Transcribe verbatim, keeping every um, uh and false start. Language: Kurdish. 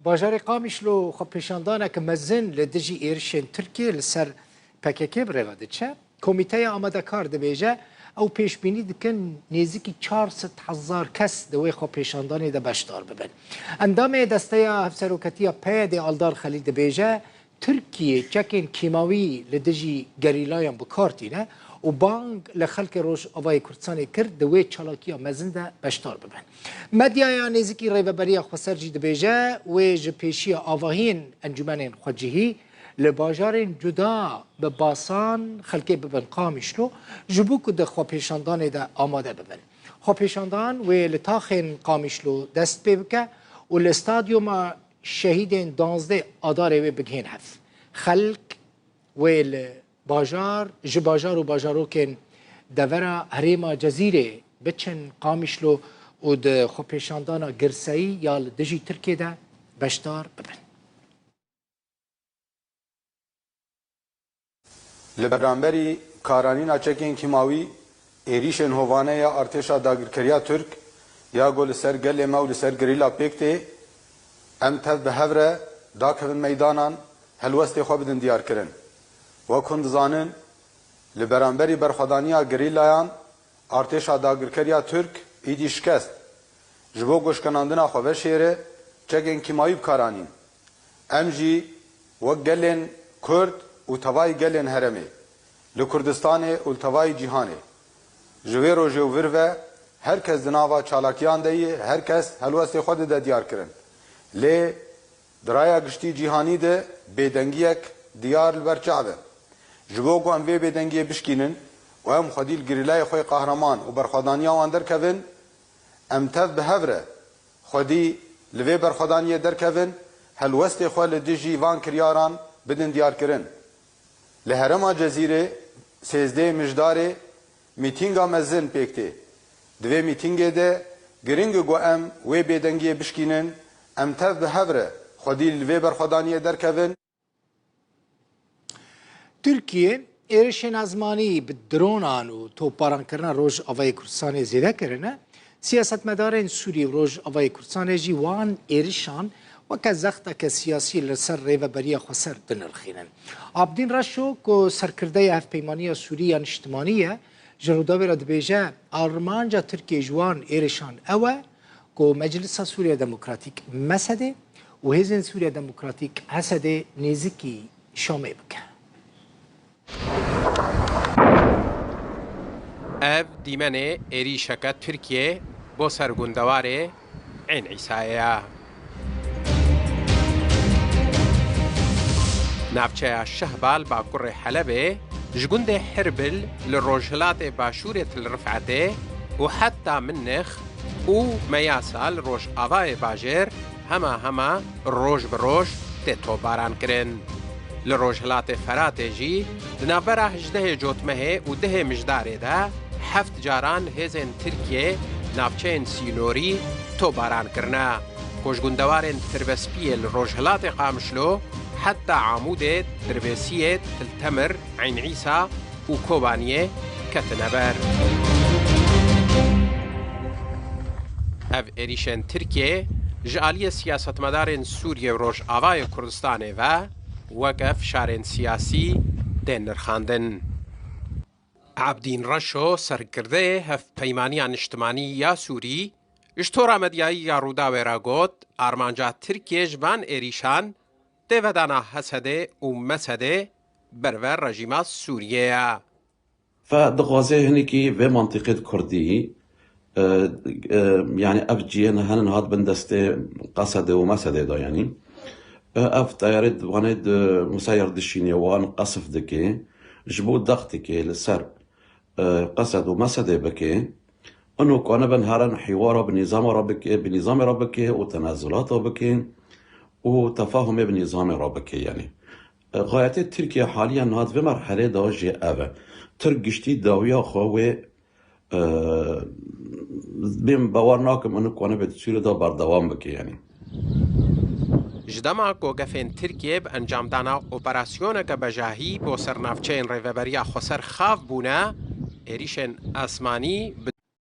Bajarê Qamişlo xwepêşandaneke mezin li dijî êrişên Tirkiyê li ser P K K bi rê ve diçe. Komîteya amadekar dibêje, ew pêşbînî dikin nêzîkî çar sed hezar kes di wê xwepêşandanê de beşdar bibin. Endamê Desteya Hevseroketiya P Y D'ê Aldar Xelîl dibêje, Tirkiye çekên kîmawî li dijî gerîlayan bi kar tîne û bang li xelkê Rojavayê Kurdistanê kir di wê çalakiya mezin de beşdar bibin. Medyaya nêzîkî Rêveberiya Xweser jî dibêje, wê ji pêşiya avahiyên encûmenên xwecihî li bajarên cuda bi basan xelkê bibin Qamişlo, ji bo ku di xwepêşandanê de amade bibin. Xwepêşandan wê li taxên Qamişlo dest pê bike û li stadyuma şehîdên danzdeh Adarê wê bigihên hev. Xelk wê li bajar, ji bajar û bajarokên devera herêma Cezîrê biçin Qamişlo û di xwepêşandana girseyî ya li dijî Tirkiyê de beşdar bibin. Li beramberî karanîna çekên kîmawî, êrîşên hovane ya artêşa dagirkeriya Tirk ya ku li ser gelê me û li ser gerîla pêk tê, em tev bi hev re dakevin meydanan, helwestê xwe bidin diyarkirin. Wek hûn dizanin, li beramberî berxwedaniya gerîlayan, artêşa dagirkeriya Tirk îdî şikest. Ji bo ku şkenandina xwe veşêre, çekên kîmawî bi kar anîn. Em jî wek gelên Kurd û tevayî gelên herêmê, li Kurdistanê û li tevayî cîhanê, ji wê rojê û vir ve her kes di nava çalakiyan de ye, her kes helwestê xwe dide diyarkirin. Lê di raya giştî cîhanî de bêdengiyek diyar li ber çav e. Ji bo ku em vê bêdengiyê bişkînin û em xwedî li gerîlayê xwe yê qehreman û berxwedaniya wan derkevin, em tev bi hev re xwedî li vê berxwedaniyê derkevin, helwestê xwe li dijî van kiryaran bidin diyarkirin. Li herêma Cezîrê sêzdehê Mijdarê mîtînga mezin pêk tê. Di vê mîtîngê de giring e ku em wê bêdengiyê bişkînin, em tev bi hev re xwedî li vê berxwedaniyê derkevin. Tirkiye êrişên ezmanî bi dronan û topbarankirina Rojavayê Kurdistanê zêde kirine. Siyasetmedarên Sûrî û Rojavayê Kurdistanê jî wan êrişan weke zexteke siyasî li ser Rêveberiya Xweser dinirxînin. Abdîn Reşo ku serkirdeyê Hevpeymaniya Sûrî ya Niştimanî ye, ji Rûdawê re dibêje, armanca Tirkiyê ji wan êrişan ew e ku Meclisa Sûriya Demokratîk, MSD'ê, û Hêzên Sûriya Demokratîk, HSD'ê nêzikî Şamê bike. Ev dîmenê êrîşeke Tirkiyê bo ser gundewarê Eyn Îsayê ye. Navçeya Şehba li bakurê Helebê, ji gundê Hirbil li rojhilatê başûrê Til Rifetê û heta Minix û Meyasa li rojavayê bajêr hema hema roj bi roj tê topbaran kirin. Li rojhilatê Feratê jî di navbera hejdehê Cotmehê û dehê Mijdarê de heft caran hêzên Tirkiyê navçeyên sînorî topbaran kirine. Ku ji gundewarên Tirbespiyê li rojhilatê Qamişlo heta Amûdê, Tirbêsiyê, Til Temir, Eyn Îsa û Kobaniyê ketine ber. Ev êrîşên Tirkiyê ji aliyê siyasetmedarên Sûriyê û Rojavayê Kurdistanê ve weke fişarên siyasî tên nirxandin. Abdîn Reşo, serkirdeyê Hevpeymaniya Niştimanî ya Sûrî, ji tora medyayî ya Rûdawê re got, armanca Tirkiyê ji van êrîşan têvedana HSD'ê û MSD'ê ber ve rejîma Sûriyê ye. Fe dixwaze hinekî vê mantîqê di kurdî, e, e, yanî ev cihên henin hat bin destê Qesedê û Mesedê de yanî. E, ev teyarê di wanê di museyir dişînê wan qesf dike. Ji bo dexteke li ser, e, Qesed û Mesedê bike. Ino ku anibin herin hîwara bi nîzama re bike, bi nîzamê re bike û tenezulata bike û tefahumê bi nîzamê re bike yanî. Xayetê Tirkiye haliya niha di vê merhelê de jî ev e. Tirk giştî dawiya xwe wê, e, bêm bawer nakim û nikwane bê di Sûriyê de berdewam bike, yanî. Ji dema ku gefên Tirkiye bi encamdana operasyoneke bejahî bo ser navçeyên Rêveberiya Xweser xav bûne, êrîşên esmanî bi